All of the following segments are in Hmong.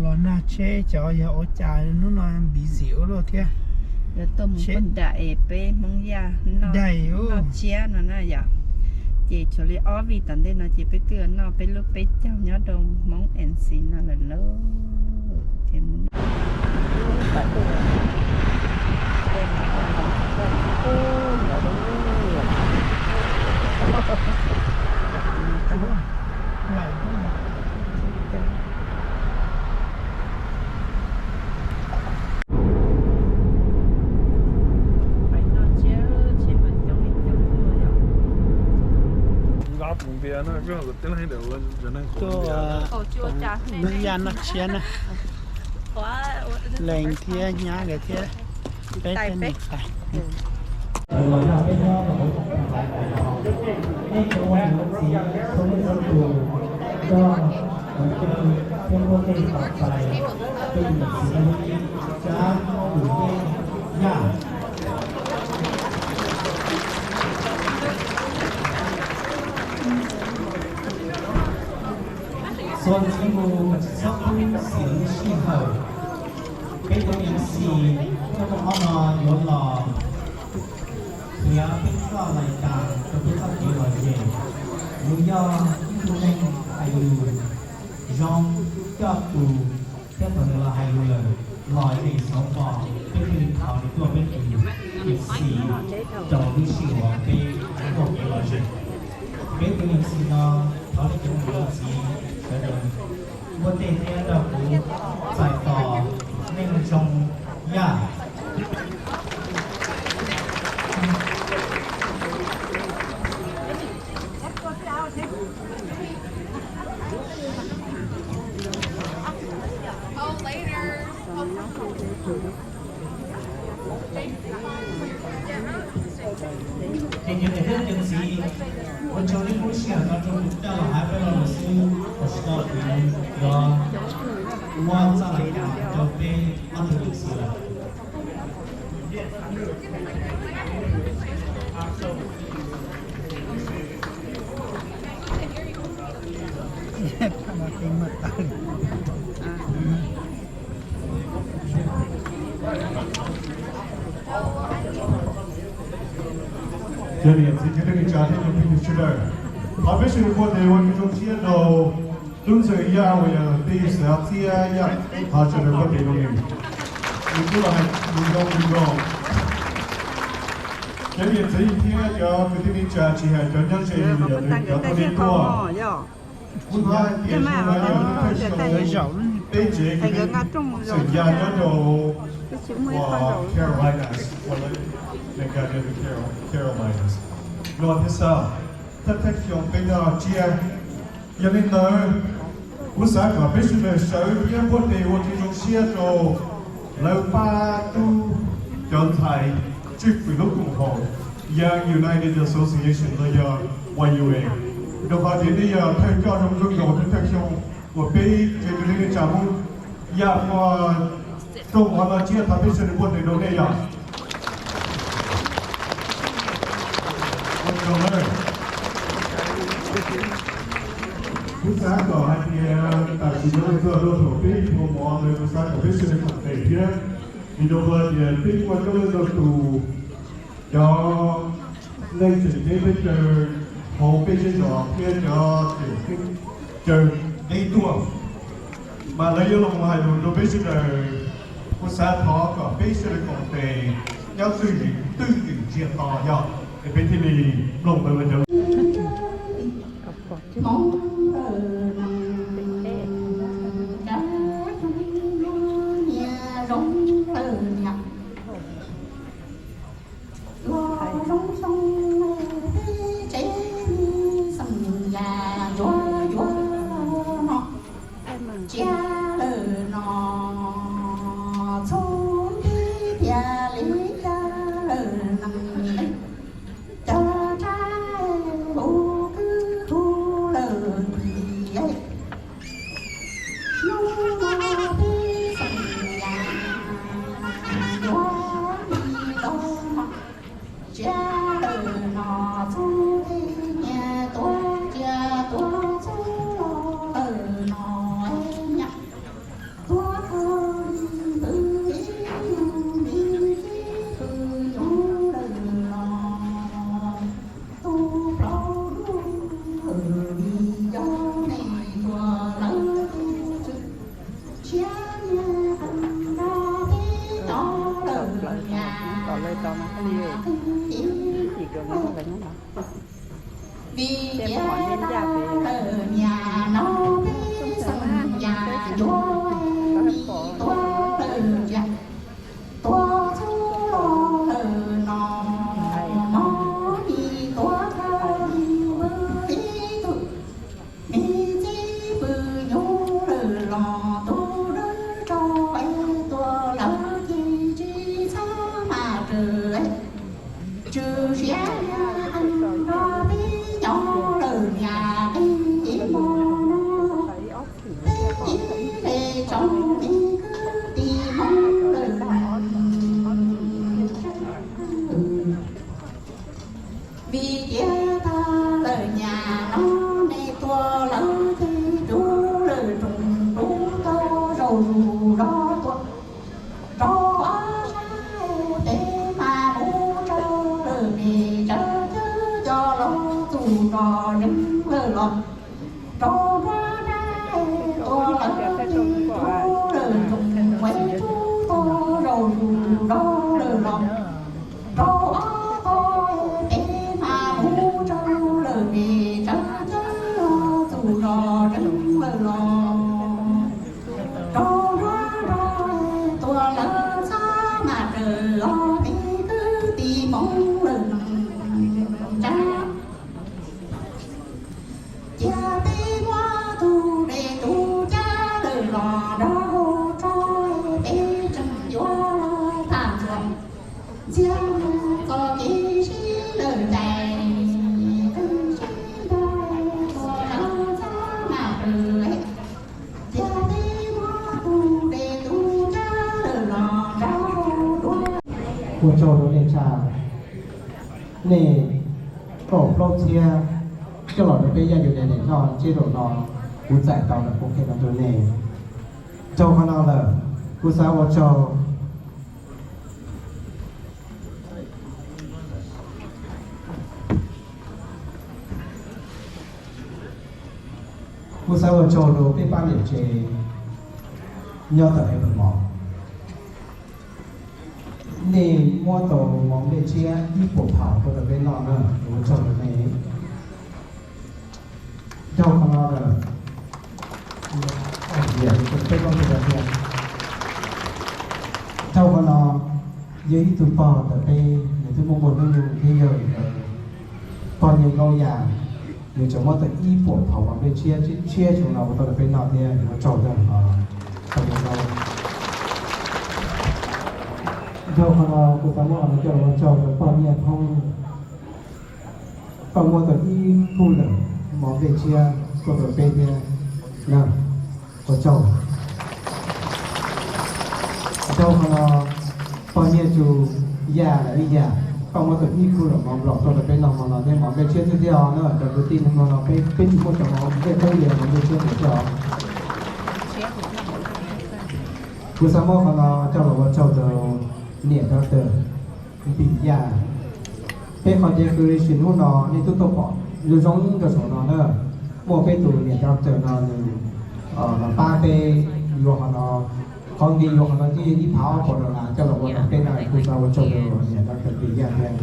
Los nag tsheb cov yog ua cas hnub no busy ua luaj thiab. Yuav tuaj mus pag nram es peb Hmoob Yaj noj, noj tsiab no na yom. Ces tshuav li ob vij tom ntej no ces peb twb noj peb lub peb caug nyob rau Hmoob N C no lawm lauj. Nqa tus npias no, koj tus tib leeg ntawm ua cov neeg qaum npias. Hnub Yaj noj tsiab na, lees thiab nyab nkawd thiab peb thiab niam tais. Xuas ntxiv mus mas tsis txhob pub xim sij hawm. Peb cov MC hnub no yuav los qhia peb txoj lais tas rau peb txoj kev lom zem. Yus yog ib tug neeg hais lus zoo, coj tus, thiab thaum nws los hais lus lawm, lom zem xauv pom, peb thiaj li thov nws tuaj peb tus MC rau lub sij hawm peb txoj kev lom zem. Peb tus MC no thov nej cov niam cov txiv sawv daws npuaj tej thiab nrog kuv txais tos Neej Zoo Yaj. Ces cov niam thiab cov txiv, ua tsaug nej lub sij hawm no rau kuv coj los hais peb lo lus xwb, tam sim no kuv yuav muab txoj lais tas rau peb ob tug MC lawm. Cov niam txiv kwv tij neej tsa thiab cov phooj ywg sawv daws, thov peb sawv daws npuaj tes ua ke zoo siab rau tub ntxawg Yaj uas yog tij Xav Txhiab Yaj, thov sawv daws npuaj tes rau nws. Nws twb los hais lus zoo zoo. Cov niam txiv thiab cov kwv tij neej tsa tsis hais cov nyob ze los yog cov tuaj deb tuaj, kuv thov hais tias xyoo no yog thawj xyoo peb tsev kwv tij xeem Yaj nyob rau Carolinas, Carolinas, North thiab South, thawj thawj xyoo peb noj tsiab. Yog li ntawd, kuv xav kom peb sawv daws sawv thiab npuaj tes ua ke zoo siab rau lawv pab tub cov ntxhais tswj hwm lub koom haum Young United Association los yog Y U A, rau qhov tias nej yog thawj coj zoo nkauj nkaus thawj thawj xyoo uas peb tsev kwv tij neej tsa Hmoob Yaj muaj rooj mov noj tsiab, thov peb sawv daws npuaj tes rau nej yom. Ua tsaug nawb. Kuv xav kom hais tias tam sim no tuaj rau thaum peb yuav mov ntawd kuv xav kom peb sawv daws koom tes thiab, vim rau qhov tias peb muaj coob leej ntau tus cov neeg tseem ceeb peb caw hauv peb zej zos thiab cov tseem ceeb caw deb tuaj, mas lawv yuav los hais lus rau peb sawv daws. Kuv xav thov kom peb sawv daws koom tes nyob twj ywm, twj ywm ntsia to yog es peb thiaj li mloog tau lawv cov lus. Vim tias tau lawm niaj no peb xeem yam yuav mi tuav lawm tsiaj, tuav txhua lo lawm no, mob mi tuav thawj ib tug, mi txiv pw nyuj lawm los tub dawb rau es tuav lawm ces tsis txhob maj raws. Tswv siab nrog peb nyob lawm niaj qib hmo no, peb ib le tsoom me kwv tij Hmoob lawm. Vim tias tau lawm niaj no nej tuav lawm ces rub lawm rooj rub tau zaum zus zog tuaj rau ob sab peb mas mus rau lawm pem tsawv cawv cov los txus zos zeeg lawm los rau nruab nrab tuav lawm ces rub lawm rooj es rub tau zaum zus zog lawm los rau ob tog peb mas mus rau lawm pem tsawv cawv los txus zos zeeg lawm los rau nruab nrab tuav lawm txhob maj raws os peb kwv tij Hmoob lawm ntsa. Cia peb muab tus dej tus cawv lawm los nrog rau peb tseem yuav los tham ntxuav ntxias txoj kev sib lawm tais, kev sib tais tuav lawm txhob maj raws. Ua tsaug rau nej tshaj, nej kaum plaub txhiab coj los rau peb Yaj Yuav Daim Daim Noj tsiab zaum no, kuv txais tau lawm kuv qhia tau rau nej. Rau qhov no lawm, kuv xav ua tsaug. Kuv xav ua tsaug rau peb pab niam tsev nyob tom Hee Pes Mos, nej muab tau mov nplej tshiab ib puas phaus tuaj rau peb noj na, kuv ua tsaug rau nej. Dhau qhov no lawm, peb, dhau qhov no, yog ib tug pog ntawm peb, nws twb muaj muaj hnub nyoog thiab yog pog Nyiaj Nkaub Yaj, nws tseem muab tau ib puas phaus mov nplej tshiab tshiab zoo no ua tau rau peb noj thiab, ua tsaug ntau. Dhau qhov no kuv xav muab qhov no coj los ua tsaug rau pog Nyiaj Thoob, koj muab tau ib kub lawm mov nplej tshiab tuaj rau peb thiab na, ua tsaug. Dhau qhov no, pog Nyiaj Tsu Yaj Lis Yaj, koj muab tau ib kub lawm mov nplaum tuaj rau peb noj hmo no thiab, mov nplej tshiab xwb thiab os na, cov kwv tij hnub no peb, peb tsis muaj cov mov nplej tawb li, mov nplej tshiab xwb thiab os. Kuv xav muab qhov no coj los ua tsaug rau niam Doctor Npis Yaj. Peb qhov decoration hnub no nej twb tuaj pom zoo zoo rau saum no na. Muaj peb tus niam Doctor no nws los pab peb yuav qhov no, qhov nkees yuav qhov no twb yog ib phav ob puas dollar coj los ua rau peb no, kuv xav ua tsaug rau niam Doctor Npis Yaj thiab.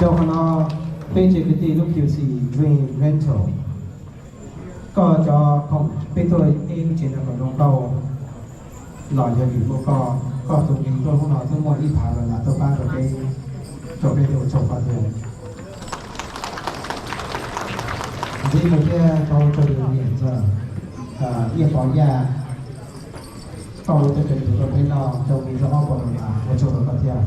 Rau qhov no, peb tsev kwv tij lub Q C Dream Rental, koj cov khoom peb tuaj eb lub tsev no kom zoo nkauj los yog vim muaj koj, koj tus nkees tuaj hnub no twb muaj ib phav dollar tuaj pab rau peb, rau peb thiaj ua tsaug koj thiab. Ntxiv mus thiab tau rau niam ntxawm Nyiaj Pov Yaj, koj ua tau cov ntxuav rau peb noj rau nkees tau ob puas dollar, ua tsaug rau koj thiab.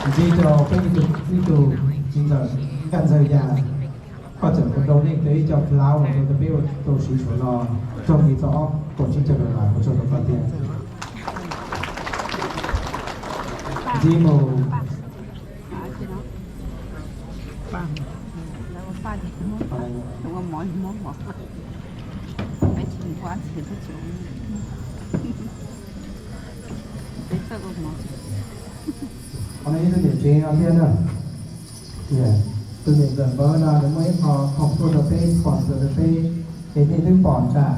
Ntxiv rau peb ib tug txiv ntxawm Nkaj Ntxawg Yaj, koj tseem ua donate tau ib co flower rau peb ua tau siv saum no, rau nkees tau ob puas tsib caug dollar, ua tsaug rau koj thiab. Ntxiv mus qhov no ib tug niam tsev no thiab na. Tus niam ntxawm Npawg no nws muaj ib qho khoom tuaj rau peb, sponsor rau peb, es nej twb pom nrad,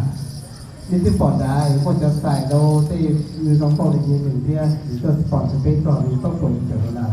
nej twb pom nrad es muaj cov xais rau tej zoo nkauj li nws thiab, nws tuaj sponsor rau peb txog li plaub puas yim caum dollar.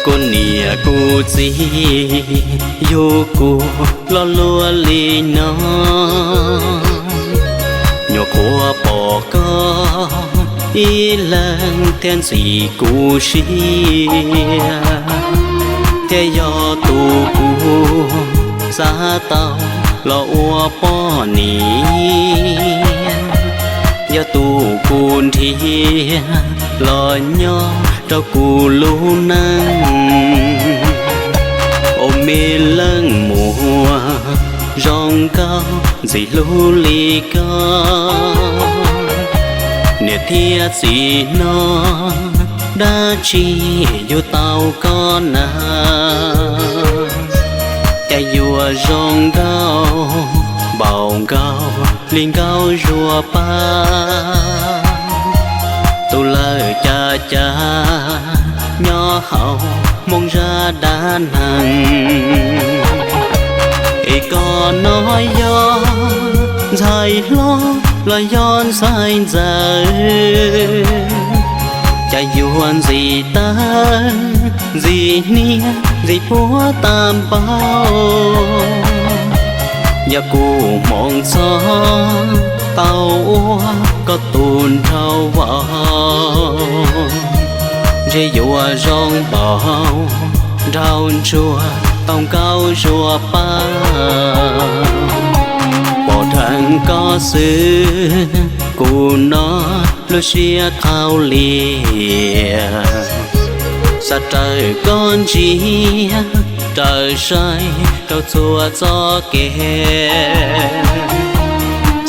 Kuv niam kuv txiv yug kuv los luaj li no, nyuam qhuav pom koj ib leeg thiaj ntxim kuv siab, thiaj yog tus kuv xav tau los ua poj niam, yog tus kuv nrhiav los nyob rau kuv lub neej. Ua me leej muam zoo nkauj ntxim hlub li koj, niam thiab txiv hnov dab tsi yug tau koj na, cas yuav zoo nkauj npaum nkaus li nkauj zuag paj, tus lawm cas cas nyob hauv Hmoob zaj dab neeg. Es koj no yog ntxhais hlob los yog ntxhais ntxawm, cas yuav ntxim tawv ntxim hnia ntxim puag tag npaum. Yog kuv hmoov txog tau ua koj tus nraug vauv, ntshe yuav zoo npaum nraug ntsuag tau nkauj zuag paj. Pom dheev koj xwb kuv no lub siab qhau lias, xav raws koj ntsiab raws saib rau txhua txoj kev,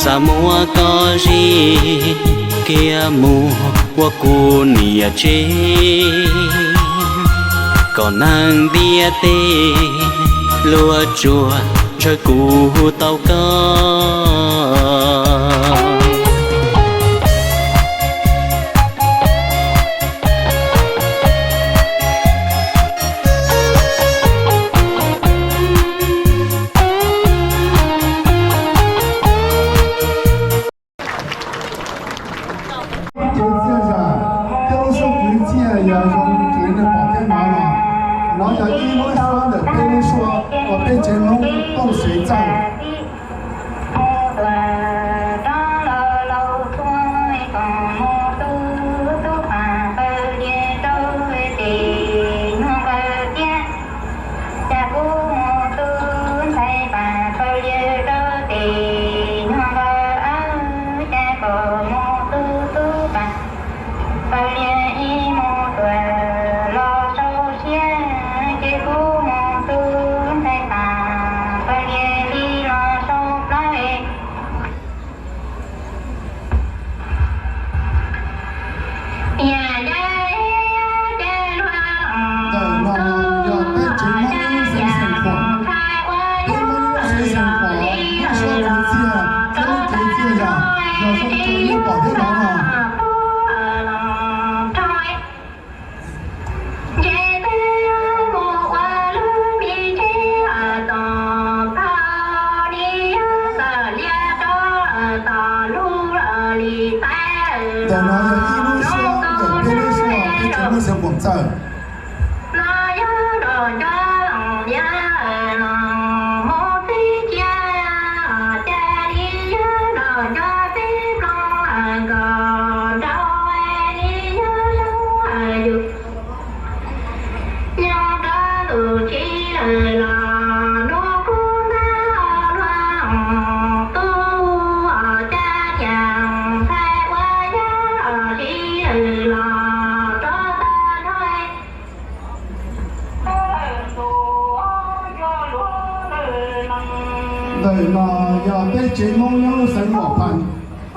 xav muab koj zij kiag mus ua kuv niam tsev, kom neeg ntiaj teb luag tsuas ntshaw kuv tau koj. Cev txiaj zam thiab lub suab kwv txiaj yog zoo kev nej pom thiab hnov no. No yog ib lub suab ntawm peb lub suab uas peb tsev Hmoob tooj sev txawj. Cas kuv mus tu ntxhais pam paws lias rau tes nyuag npawg ab, cas kom mus tu tub pam paws lias ib mus tuam los sau siab, ces kuv mus tu ntxhais pam paws lias li los sau plaub. Ntawm no yog peb tsev Hmoob lub xeev Xeev Khuam, peb Hmoob lub xeev Xeev Khuam lub suab kwv txiaj thiab lub cev txiaj zam yog zoo rau nej pom thiab hnov no. Ntawm no yog ib lub suab ntawm peb lub suab peb tsev Hmoob Xeev Khuam txawj. Tsev Hmoob nyob lub xeev Huam Phas,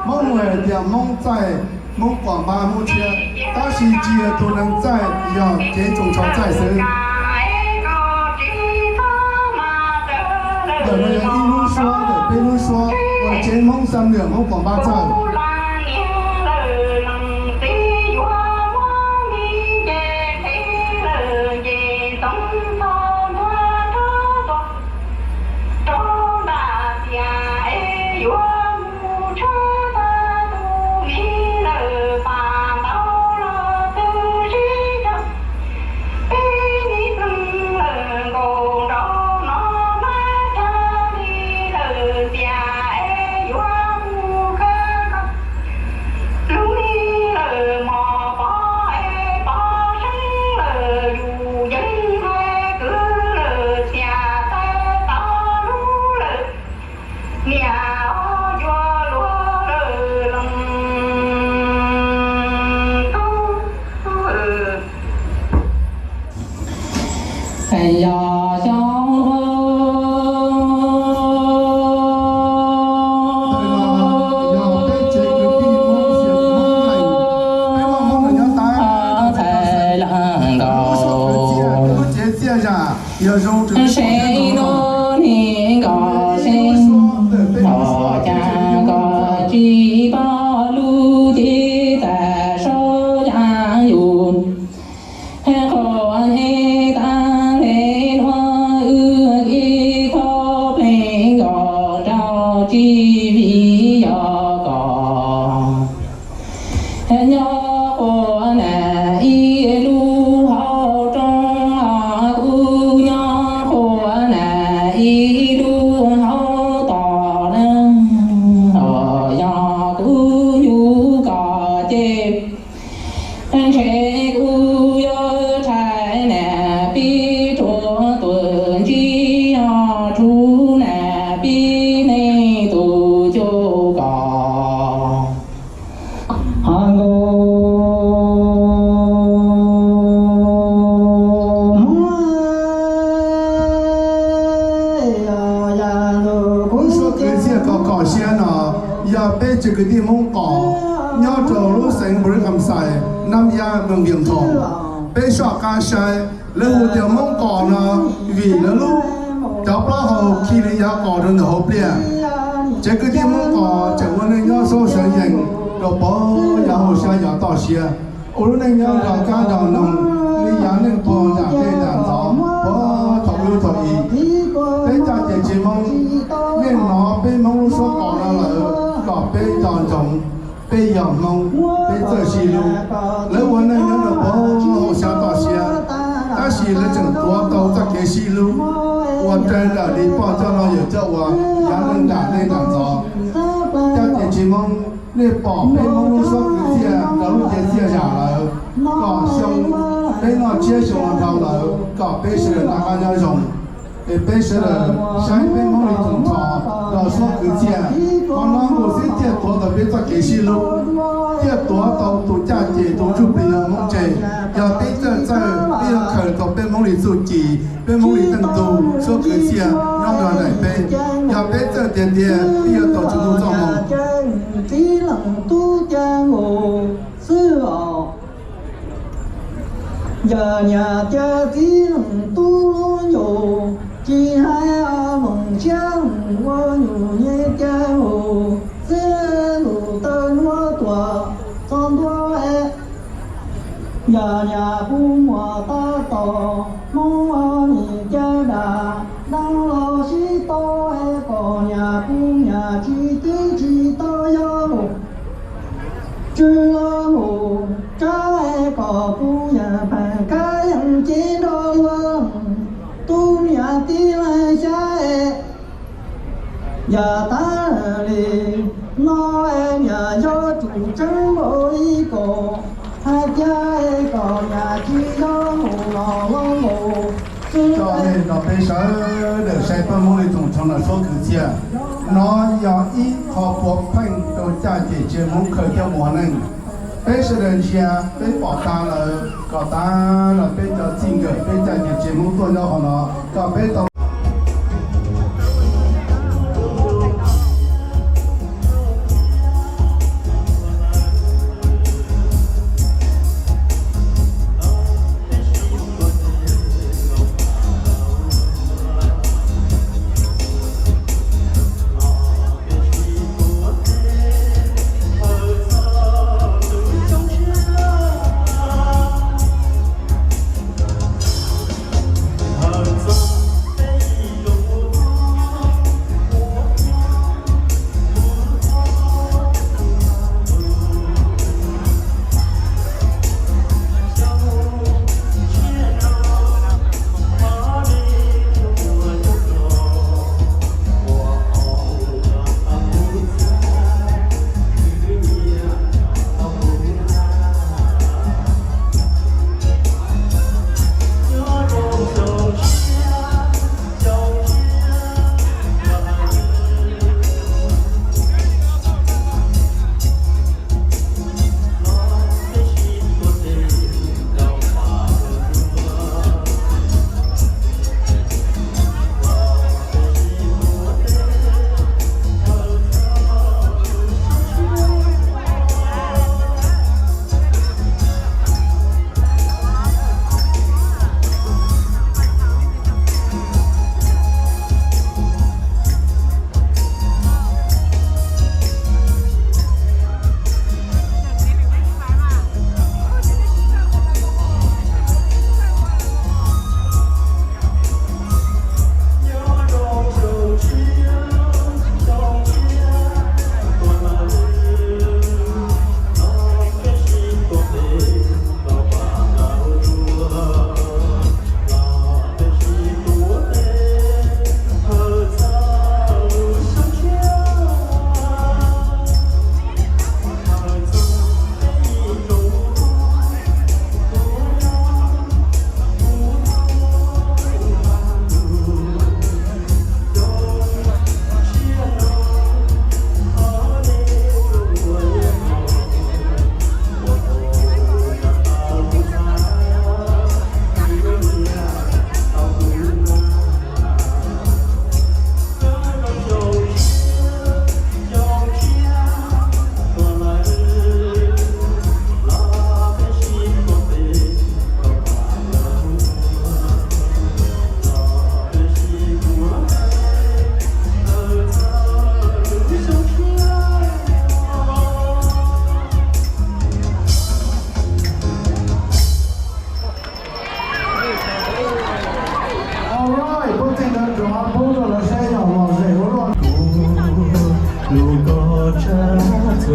Hmoob hu hais tias Hmoob txaij, Hmoob Quam Npab, Hmoob Tshiab, tab sis tsis yog tus neeg txaij, yog cev tsoos tsho txaij xwb. Ntawm no yog ib lub suab ntawm peb lub suab uas tsev Hmoob Xam Lwm, Hmoob Quam Npab txawj. Yog xyoo, ntawm no yog peb tsev kwv tij Hmoob Xias Hmoob Leej, peb muaj Hmoob los nyob Thaib, lub suab kwv txhiaj, lub tsev txiaj zam yog zoo rau peb pom thiab hnov no. Ib lub suab ntawm peb lub suab kwv txhiaj Hmoob Leej. Tsis tau lub cev tag saub caj yus, qhov nej tag nrho nuav wb ib khob pleev nkaus rau tsis vim yog kom nyob quas nam ib lub hauv roob, kuv nyob quas nam ib lub hauv toj na. Yog kuv nyuj kom ces ntshe kuv yuav rhais nam pib rua tuam ntsib, yog rua nam pib nej tus cuj kom. Hos nkaus Hmoob, yog yam lub suab kwv txhiaj kom kom siab no, yog peb tsev kwv tij Hmoob Qos nyob rau lub xeev Npus Lis Kham Xais, Nab Yaj, moos Vias Thos. Peb soj qab saib lawv hu tias Hmoob Qos no vim lawv lub, cov plaub hau khi li yav qos rau ntawm hauv pliaj. Tsev kwv tij Hmoob Qos tseem ua neej nyob xab sawv yees rau pem yav hauv sab yav toj siab, ua lub neej nyob nrog kab nrog noog li yav neej puag nram dej nram ntxov puag thaum ub thaum i. Peb caj ces tsev Hmoob, nej hnov peb Hmoob lub suab qos no lawm kom peb nco ntsoov, peb yog Hmoob, peb txawj sib hlub. Lawv ua neej nyob rau pem hauv sab toj siab, tab sis lawv tseem tuav tau txoj kev sib hlub uas raws nraim li poj coj no yawm coj ua yav neej nram dej nram ntxov. Caj ces tsev Hmoob, nej pom peb Hmoob lub suab kwv txhiaj rau lub cev txiaj zam lawm, kom xyoo peb noj tsiab xyoo los dhau lawm kom peb sawv daws noj qab nyob zoo. Es peb sawv daws saib peb Hmoob li tsoos tsho rau suab kwv txhiaj, qhov no nkaus xwb thiaj tuav tau peb txoj kev sib hlub, thiaj tuav tau tus caj ces tus ntsuj plig yog Hmoob tsev. Yog peb txawj txawj, peb yuav khaws tau peb Hmoob li txuj ci, peb Hmoob li teej tug suab kwv txhiaj nyob nrog nraim peb. Yog peb txawj tiag tiag, peb yuav tau tsum ntuj txoj hmoo. Txiv leej tub cav nkaus xwb os. Yog niam cav txiv leej tub lub ncaus, tsis hais moos siab ua nyuam nyem cav nkaus xwb, ntuj tawg hnub tuam txog ntua. Yog niam kuv muam tab tom Hmoob nim cav dam, dab los sib tau es kom niam kuv niam tsis twb tsis tau yog mus. Tsw los mus tsab es kom kuv niam pheej kab yeej cev nrog luag, tus niam tij leej xyab es. Yam tab li no es niam yuav tsum tseeb npaum li kom hais tias es kom niam tsis yog mus los los nkaus xwb. Coj nej nrog peb sawv daws saib peb Hmoob li tsoos tsho no suab kwv txhiaj. No yog ib qho puav pheej rau caj ces tsev Hmoob khaws coj mus ua neej. Peb sawv daws ntsia peb pom tag lawm, kom tag los peb cov txij nkawm peb caj ces tsev Hmoob tuaj nyob qhov no, kom peb tau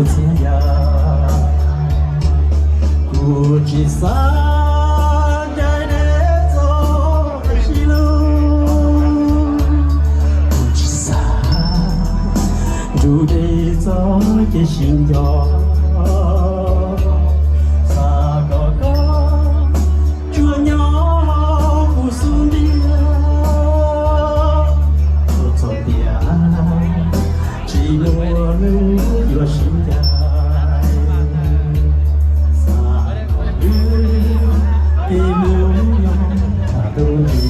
Txiv yam, kuv tsis xav ncaim dej txog kev sib hlub, kuv tsis xav nrug dej txog kev sib nco. Xav kom koj tsuas nyob hauv kuv xub ntiag, txhua txhua tiam tsis muaj hnub yuav sib ncaim. Xav kom wb ib lub nyoog tham tu nti,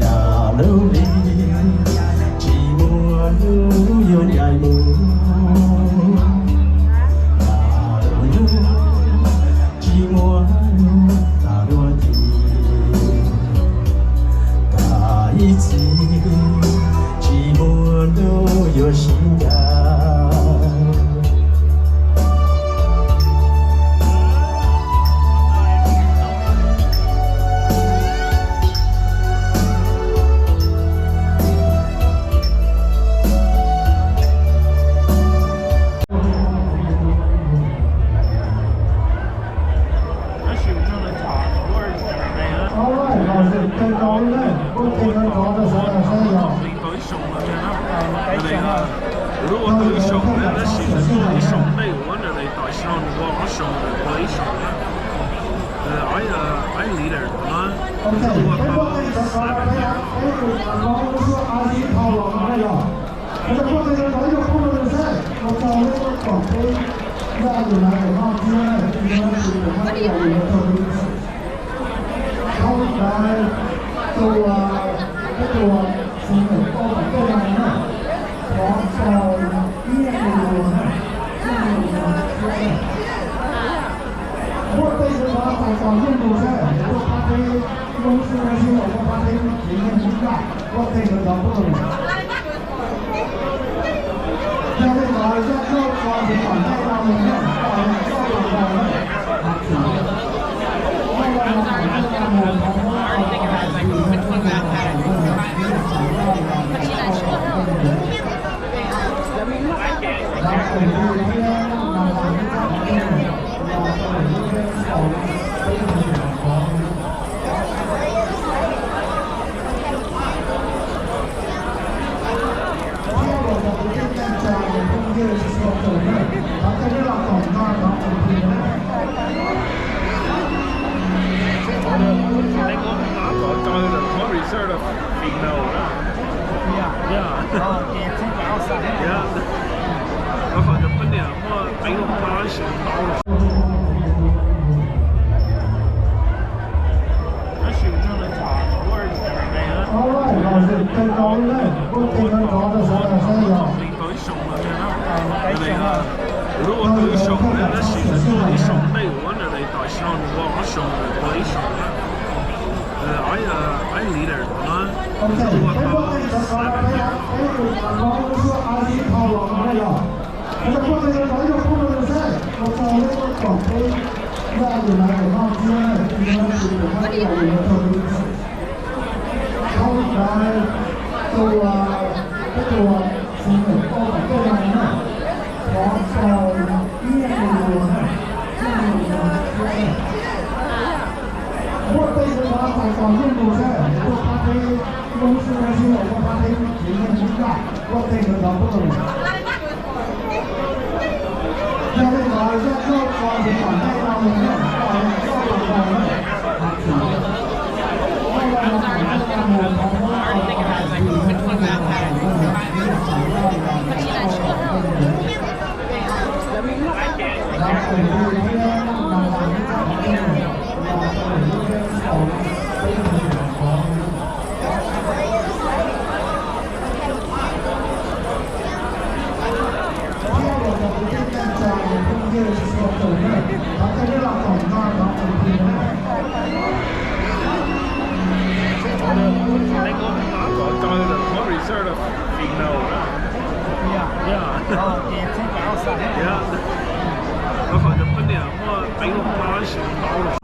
yam lub li tsis muaj hnub yuav ncaim mus, yam lub nyoog tsis muaj hnub tham dua ntxiv, tham ib txhis tsis muaj hnub yuav sib ncaim. All right, los sis kawg nkaus li na, kuj kawg nkaus rau sawv daws saib yog. Lub ua tus ib xyoos na, tab sis nws ib xyoos ntej ua ntawm daim tawm snow nws ua ob xyoos, nws ua ib xyoos na. Ok, peb muaj teej sawv daws peb, peb tus nram no lub suab a ib thau los no na yog. Peb muaj teej sawv daws ib tug phooj ywg saib, ua tsaug lub kom peb zaj yus lav kom noj thiab na, ib tus phooj ywg yus lav tau li. Thauj ntawd tus, peb tus xeem Nyuam Toj tom tej no na, thov txog ib tug na, ib tug na. Muaj tej sawv daws txais tos nyooj mus saib, tuaj pab peb, muaj lub suab sib haum tuaj pab peb kev nyoog ib yam, muaj tej sawv daws tuaj. Yog li ntawd zaj nkauj tso ntawm no mus na, zaj nkauj los mus na. Reserve the female. Yeah. Yeah. Rau qhov cov poj niam muaj teeb lub pab sis tau los. Lub ua tus ib xyoos na, tab sis nws ib xyoos ntej ua ntawm daim tawm snow nws ua ob xyoos, nws ua ib xyoos na. Ib liter no. Ok, peb muaj teej sawv daws peb, peb tus nram no lub suab a ib thau los no na yog. Peb muaj teej sawv daws ib tug phooj ywg saib, ua tsaug lub kom peb zaj yus lav kom noj thiab na, ib tus phooj ywg yus lav tau li. Thauj ntawd tus, peb tus xeem Nyuam Toj tom tej no na, thov txog ib tug na, ib tug na. Muaj tej sawv daws txais tos nyooj mus saib, tuaj pab peb, muaj lub suab sib haum tuaj pab peb kev nyoog ib yam, muaj tej sawv daws tuaj. Yog li ntawd zaj nkauj tso ntawm no mus na, zaj nkauj los mus na. Reserve the female. Yeah. Rau qhov cov poj niam muaj teeb lub pab sis tau los.